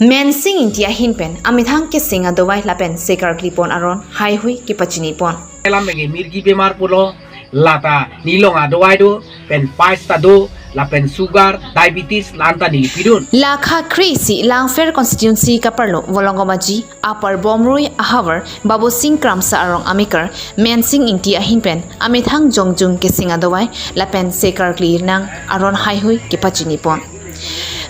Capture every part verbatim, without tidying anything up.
Mensing Ingti ahin pen amethang keseng adovai lapen sekarkli pon aron haihui kepachini pon. Alam bagi mirgi bemar pulo, lata nilong adovai do, pen pais ta do, lapen sugar, diabetes, lanta neli pidun. Lakha kre-isi Langpher constituency kaparlo Volongkom Aji, Upper Bomrui ahavar Babusing Kramsa arong amekar Mensing Ingti ahin pen amethang jongjung keseng adovai lapen sekarkli nang aron haihui kepachini pon.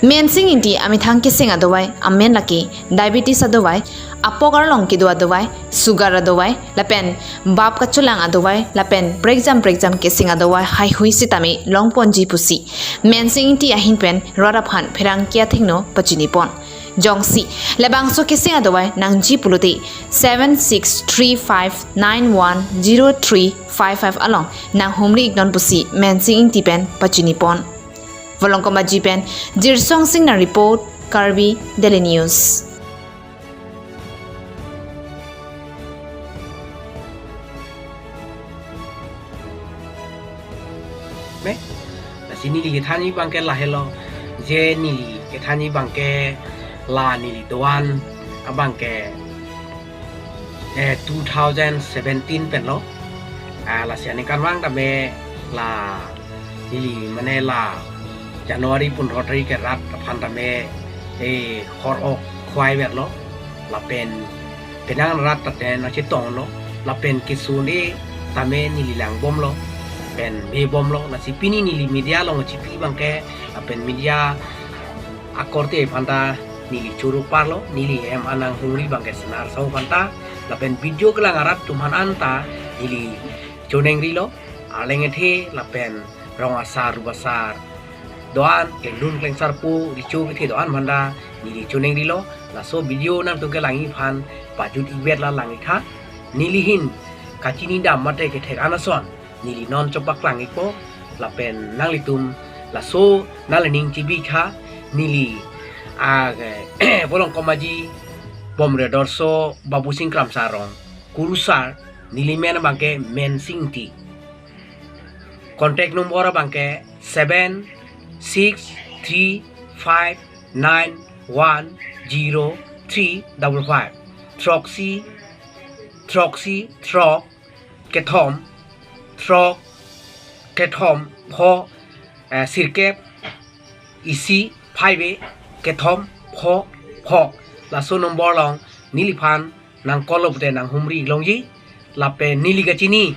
Mensing Ingti amethang keseng adovai amen lake diabetes adovai, apok arlong kedo adovai, sugar adovai, lapen bap kacholang adovai, lapen prekjam prekjam keseng adovai haihui sitame longponji pusi Mensing Ingti ahin pen rat aphan pherangke athengno pachini pon. Jongsi labangso keseng adovai nangji pulote seven six three five nine one zero three five five along nanghumri iknon pusi Mensing Ingti pen pachini pon. Volongkom Aji pen Jirsong Singnar report, Karbi Daily News. Me, lasi neli kethanji abangke lahelo, je neli kethanji abangke la neli doan abangke eh, two thousand seventeen pen lo. Ah, lasi aningkanvang tame la neli mane la January pundro tarik ke rat aphan tame eh hor ok khwai ver lo. Lapen penang rat tate nangchetong lo. Lapen kesun e tame neli langbom lo. Pen bebom lo. Lasi pini neli media along chipi abangke, lapen media akorte aphanta neli choro parlo, neli hem anang hungri abangke Senar Sahu aphanta, lapen video kelang arat atum aphan anta neli choningri lo, arleng ethe lapen rong asar, rup asar doan, klengdun klengsarpo, recho kethe doan aphanta neli choningri lo. Laso video nangtum kelangji aphan pajut-ik vet la lang-ik tha. Neli hin kachini dam mate kethek an ason neli non chepaklang-ikpo, lapen nanglitum laso nangli ning chibi tha. Neli a Volongkom Aji, Bomrui Dorsong, Babusing Kramsa arong kurusar. Neli men abangke Mensing Ingti. Contact number abangke seven six three five nine one zero three double five. Throksi, throksi, throk, kethom, throk, kethom, pho, eh, sirkep, isi, phai be, kethom, pho, pho. Laso number along neliphan nang call lo pute nanghumri longji. Lapen neli kachini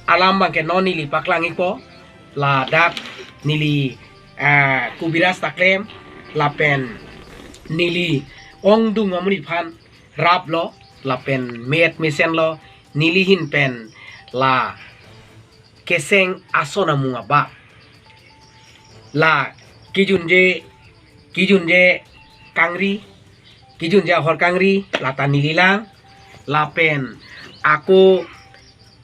alam abangke non neli paklang-ikpo. Ladak neli, eh, kubiras ta klem, lapen neli ongdung amonit aphan rap lo, lapen met mesen lo, neli hin pen la keseng ason amung abak. La kejunje, kejunje kangri, kejunje ahor kangri, lata neli lang, lapen ako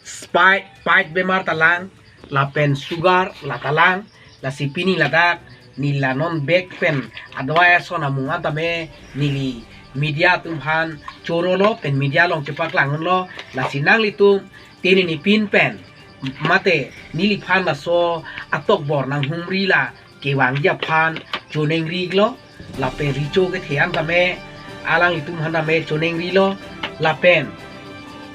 spike, spike bemar ta lang, lapen sugar lata lang, lasi pini ladak neli la non bek pen adovai ason amung an tame neli media atum aphan choro lo, pen media along chepaklang lo, lasi nanglitum tini ni pin pen mate neliphan laso atokbor nanghumri la kevangji aphan choningri lo, lapen recho kethe an tame alanglitum aphan tame choningri lo, lapen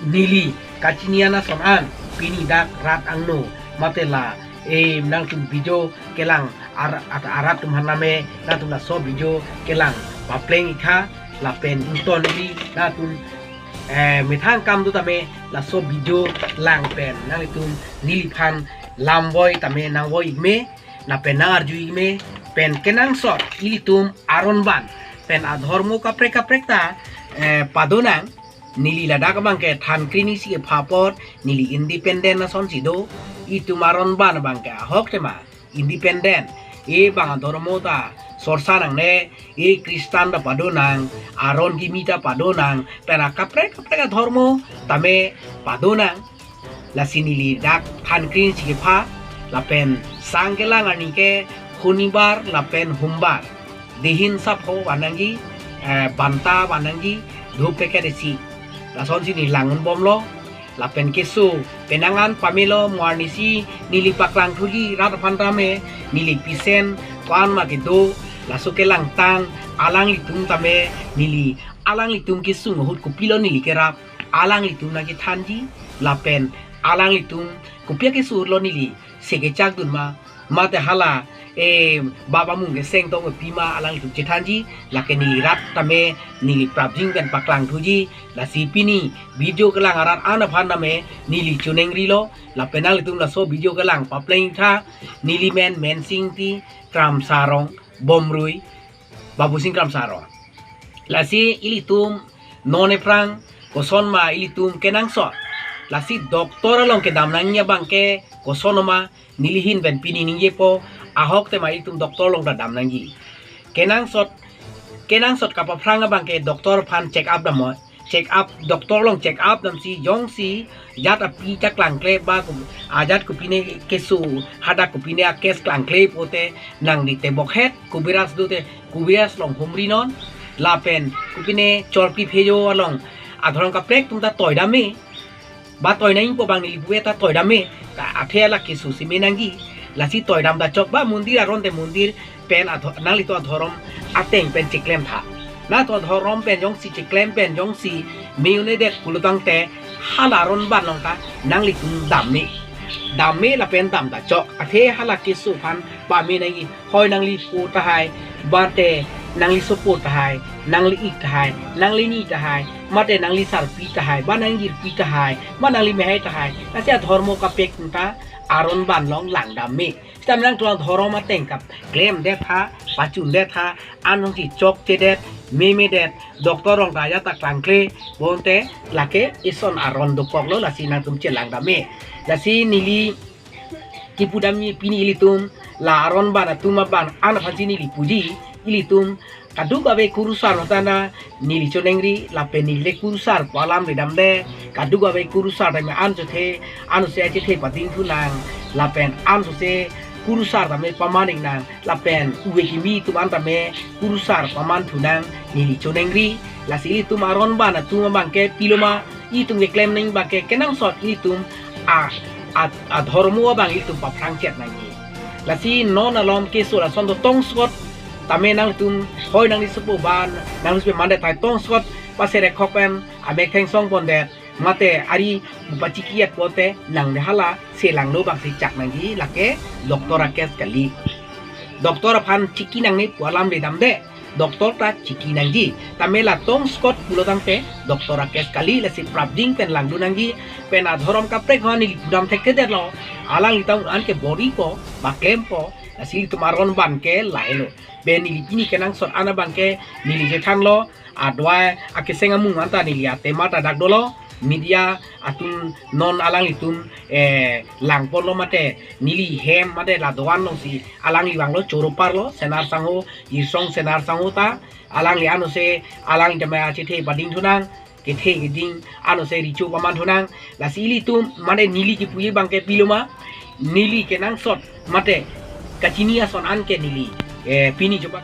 neli kachini an ason an pini dak rat angno mate la, eh, nangtum video kelang ar-, at-, arat atum aphan tame nangtum laso video kelang papleng-ik tha, lapen ingtonri nangtum, eh, methang kam do tame laso video lang pen nanglitum neliphan lamvoi tame nangvoi ik me, lapen nang-arju ik me, pen kenangsot ilitum aron ban pen adhormo kaprek kaprek ta, eh, padonang. Neli ladak abangke than kre-ni isi kepha apot neli independent asonsi do. Itum aron ban abangke ahok tema independent. E bang adhormo ta sorsa nangne, e Kristan ta padonang, aron kimi ta padonang, pen akaprek kaprek adhormo tame padonang. Lasi neli dak than kre-ni isi kepha, lapen sang kelang arni ke Shonibar lapen Sombar. Dihin sapho van nangji, eh, banta van nangji, dhup packet isi. Lasonsi neli lang-un bomlo, lapen keso penang an pamelo, mo arnisi neli paklang thuji rat aphan tame, neli pisen ko-an ma kedo, Laso kelangtang alanglitum tame neli alanglitum kesung ahut kopilo neli kerap, alanglitum nangkethanji, lapen alanglitum kopi akesung ahut lo neli se kechakdun ma, mate hala, eh, baba mung keseng tong pima alanglitum chethanji, lake neli rat tame neli prapjin pen paklangthuji. Lasi pini video kelang arat an aphan tame neli choningri lo, lapen nanglitum laso video kelang papleng tha. Neli men Mensing Ingti, Kramsa Arong, Bomrui, Babusing Kramsa Arong. Lasi ilitum non ephrang koson ma ilitum kenangsot, lasi doctor along kedam nangji abang ke koson ma, neli ahin pen pini ningjepo, ahok tema ilitum doctor along ta dam nangji. Kenangsot, kenangsot kapaphrang abang ke doctor aphan check up dam mo. Check up, doctor along check up damsi jongsi jat api ta klangkle ba ku-, ajat kopine keso, hadak kopine a-case klangkle pote nangli tebokhet, Kubiras dote Kubiras along humri non, lapen kopine Chorpi Phejo along adhorom kaprek atum ta toi dam me, ba toi nangpo abang neli puve ta toi dam me, ta athe la keso si me nangji. Lasi toi dam ta chok ba mondir aron te mondir pen adho-, nanglitum adhorom ateng pen cheklem tha. Nangtum adhorom pen jongsi cheklem pen jongsi me-un-edet pulo tangte hala aron ban along ta nanglitum dam me. Dam me lapen dam ta chok. Athe hala keso aphan pame nangji. Hoi nangli po tahai, mate nangli sopo tahai, nangli ik tahai, nangli ni tahai, mate nangli sarpi tahai, ba nangli jirpi tahai, ba nangli mehai tahai. Lasi adhormo kaprek atum ta aron ban along lang dam me. Sita menang tulang dhorom ateng kap klemdet ha, pachundet ha, anong si chokchedet, memedet, doctor along ta ajat ta klangkle, bonte lake ison aron dokok lo, lasi nangtum chelang dam me. Lasi neli kipu dam ni pini ilitum la aron ban atum abang an aphansi neli puji, ilitum kadokave kurusar matana neli choningri lapen neli le kurusar pu alam le damde, kadokave kurusar tame an chothe, anose achethe padingthu nang, lapen ansose kurusar tame paman ik nang, lapen uve kimi atum an tame kurusar pamanthu nang neli choningri. Lasi ilitum aron ban atum abang ke pilo ma, itum keklem nangji abang ke kenangsot itum a, a, adhormo abang itum paphrang chet nangji. Lasi non alom keso lason do tongskot tame nangtum hoi nangli sopo ban nangli sopo mande thai tongskot paserekhok pen amek thengsong pondet, mate ari bu pachiki-et pote nangli hala selangno abang si chak nangji, lake doctor a-case kali. Doctor aphan chiki nangne pu alam le damde, doctor ta chiki nangji. Tame la tongskot pulo tangte doctor a-case kali, lasi prapjin pen langdun nangji. Pen adhorom kaprek ho neli pu dam thekthedetlo. Alanglitum an ke bor-ipo, ba klempo, lasi ilitum aron ban ke lahelo. Pen neli pini kenangsot an abang ke neli chethanlo, adwai akeseng amung anta neli atema ta dak dolo, media atum non alanglitum, eh, langponlo mate neli hem mate la doan alongsi alangli vanglo, choro parlo, Senar Sangho, Irsong Senar Sangho ta, alangli anose, alangli tame achethe padingthu nang, kethe keding anose recho pamanthu nang. Lasi ilitum mane neli kipuji abang ke pilo ma, neli kenangsot mate kachini ason an ke neli, eh, pini choba.